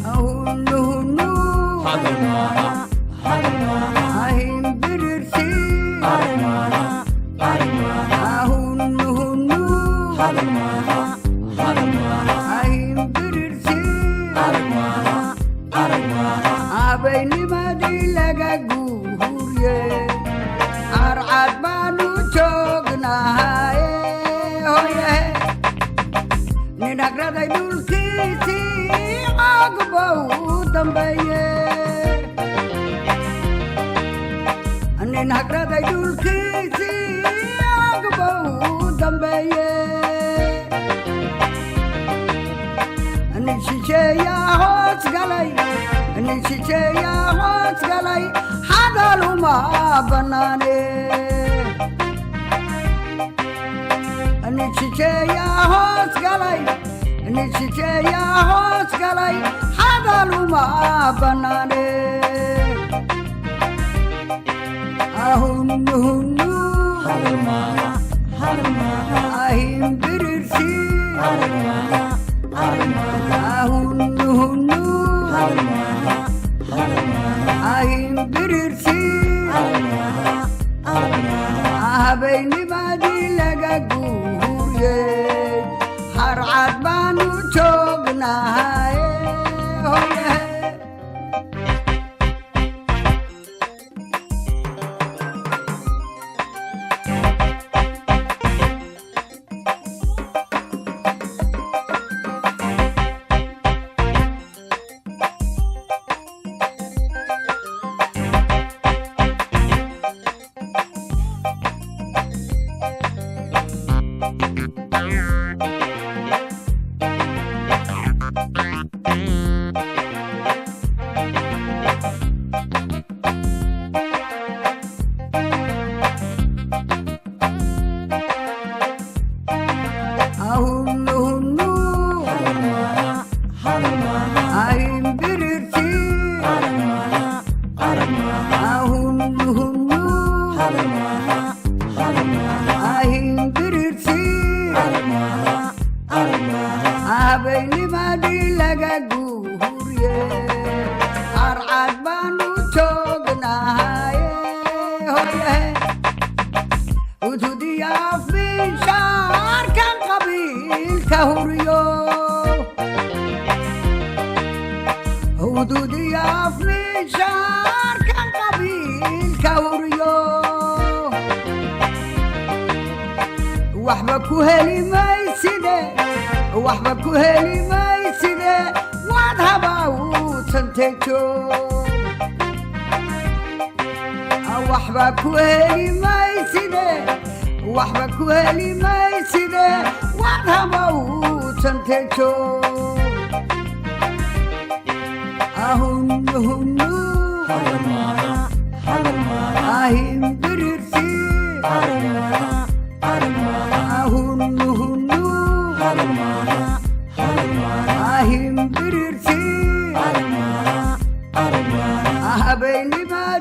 Hunnu Hadal maaha, hadal maaha. Ahinbirirsi. Arag maaha, arag maaha. Hunnu Hadal maaha, hadal maaha. Ahinbirirsi. Arag maaha, arag maaha. Habaynimadii laga guurye, carcad baanu joognahaye hoye. Nin hagraday dhulkiisii caagba u dambeeye. Nin hagraday dhulkiisii caagba u dambeeye. Nin shisheeyaa hoos galay, nin shisheeyaa hoos galay, hadal uma bannaane. Nin shisheeyaa hoos galay, nin shisheeyaa hoos galay, hadal uma bannaane. Ahunnuhunnu. Hadal maaha, hadal maaha. Ahinbirirsi. Arag maaha, arag maaha. Ahunnuhunnu. Hadal maaha, hadal maaha. Ahinbirirsi. Arag maaha, arag maaha. Habaynimadii laga guurye, harcad baanu joognahaye hoye. Ahunnuhunnu. Hadal maaha, hadal maaha. Ahinbirirsi. Arag maaha, arag maaha. Ahunnuhunnu. Hadal maaha, hadal maaha. Ahinbirirsi. Arag maaha, arag maaha. Habaynimadii laga guurye, carcad baanu joognahaye hoye. Ududiyaaf binshaarkan qabiilka huriyo. Ududiyaaf binshaarkan qabiilka huriyo. Waxba ku heli mayside, waxba ku heli mayside, waad habawtantejo. Waxba ku heli mayside, waxba ku heli mayside, waad habawtantejo. Ahunnuhunnu. Hadal maaha, hadal maaha. Ahinbirirsi. Arag maaha, arag maaha. Ahunnuhunnu. Hadal maaha, hadal maaha. Ahinbirirsi. Arag maaha, arag maaha. Habaynimadii